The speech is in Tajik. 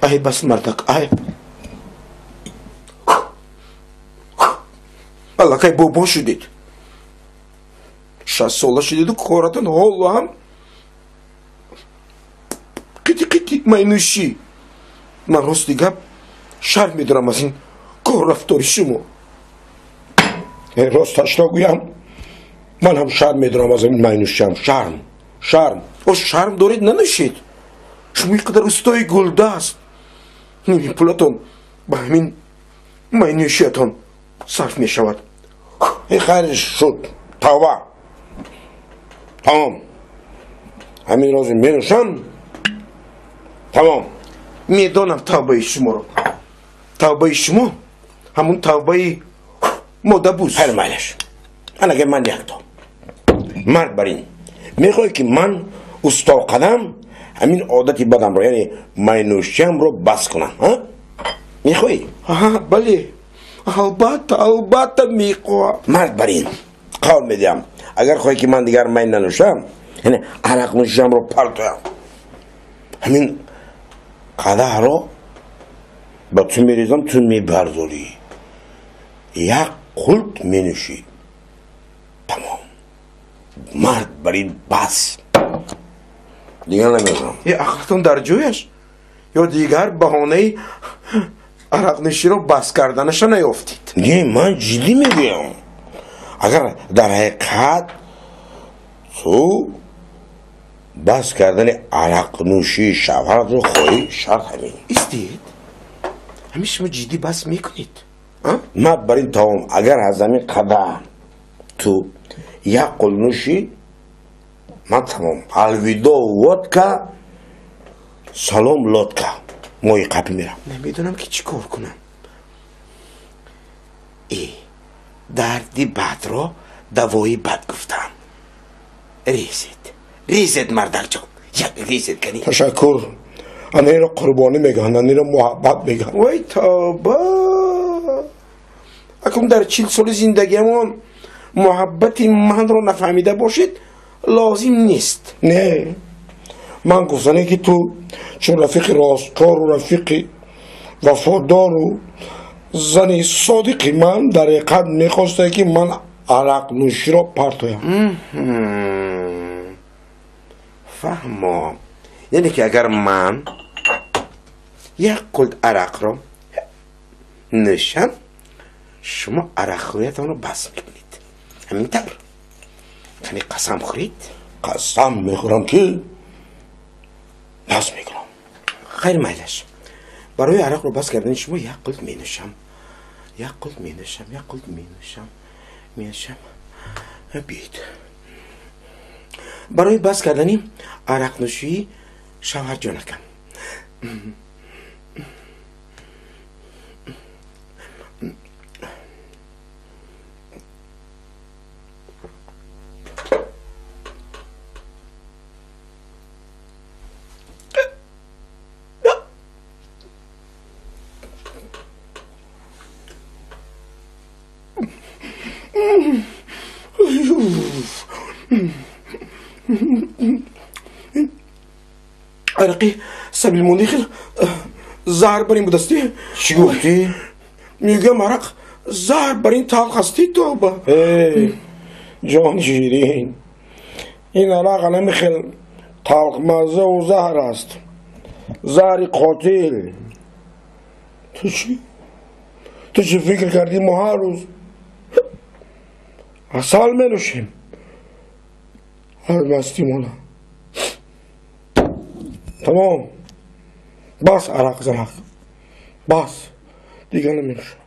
Айб аст, мардак, айб. Аллакай бобо шудед. 60 сола шудеду коратон ҳоло ҳам қити қити майнӯшӣ. Ман рости гап шарм медорам аз ин кор рафтори шумо. Росташро гӯям, ман ҳам шарм медорам аз ин майнӯшиам. Шарм, шарм. О, шарм доред, нанӯшед. Шумо ин қадар устои гулдаст, ними пулатон ба ҳамин майнӯшиятон сарф мешавад. Хайр шуд, тавба, тамом, ҳамин рози менӯшам, тамом. Медонам тавбаи шуморо. Тавбаи шумо ҳамун тавбаи модабуз. Хайр, майлаш, анаге ман якто мард бар ин мехоҳӣ, ки ман устоқадам ҳамин одати бадамро, яъне майнӯшиамро бас кунам, мехоҳӣ? Бале, албатта, албатта мехоҳам. Мард бар ин қавл медиҳам, агар хоҳӣ, ки ман дигар май нанӯшам, яъне арақнӯшиамро партоям, ҳамин қадаҳро ба ту мерезам, ту мебардорӣ, як қулт менӯшӣ, тамом. Мард бар ин, бас, дигар намехоҳам. Э, ақлатон дар ҷояш ё дигар баҳонаи арақнӯширо бас карданаша наёфтед? Не, ман ҷиддӣ мегӯям. Агар дар ҳақиқат ту бас кардани арақнӯшии шавҳаратро хоҳӣ, шарт ҳамин. Истед, ҳамин шумо ҷиддӣ бас мекунед? Мард бар ин, тамом. Агар аз ҳамин қадаҳ ту як қулт нӯшӣ, ман тамом, алвидоъ водка, салом лодка, моҳи қапӣ мерам. Намедонам, ки чӣ кор кунам. Э, дарди бадро давои бад гуфтам. Резед, резед, мардакҷон, як резед кани. Ташаккур. Анаиро қурбонӣ мегӯянд, анаиро муҳаббат мегӯянд. Вой, тоба! Акун дар 40 соли зиндагиамон муҳаббати манро нафаҳмида бошед, лозим нест. Не, ман гуфтане, ки ту чун рафиқи росткору рафиқи вафодору зани содиқи ман дар ҳақиқат мехостае, ки ман арақнӯширо партоям. Фаҳмо, яъне ки агар ман як қулт арақро нӯшам, шумо арақхӯриятонро бас мекунед, ҳамин тавр? Кани, қасам хӯред. Қасам мехӯрам, ки бас мекунам. Хайр, майлаш, барои арақро бас кардани шумо як қулт менӯшам, як қулт менӯшам, як қулт менӯшам, менӯшам. Биёед, барои бас кардани арақнӯшии шавҳарҷонакам. Арақи сабилмонди хел заҳр бар ин будастӣ. Чӣ гуфтӣ? Мегӯям, арақ заҳр бар ин талх ҳастӣ, тоба. Ҷони ширин, ин арақ анами хел талхмаззаву заҳр аст, заҳри қотил. Ту чӣ, ту чӣ фикр кардӣ, мо ҳар рӯз асал менӯшем аз мастимона? Тамом, бас, арақ занак, бас, дигар наменӯшам.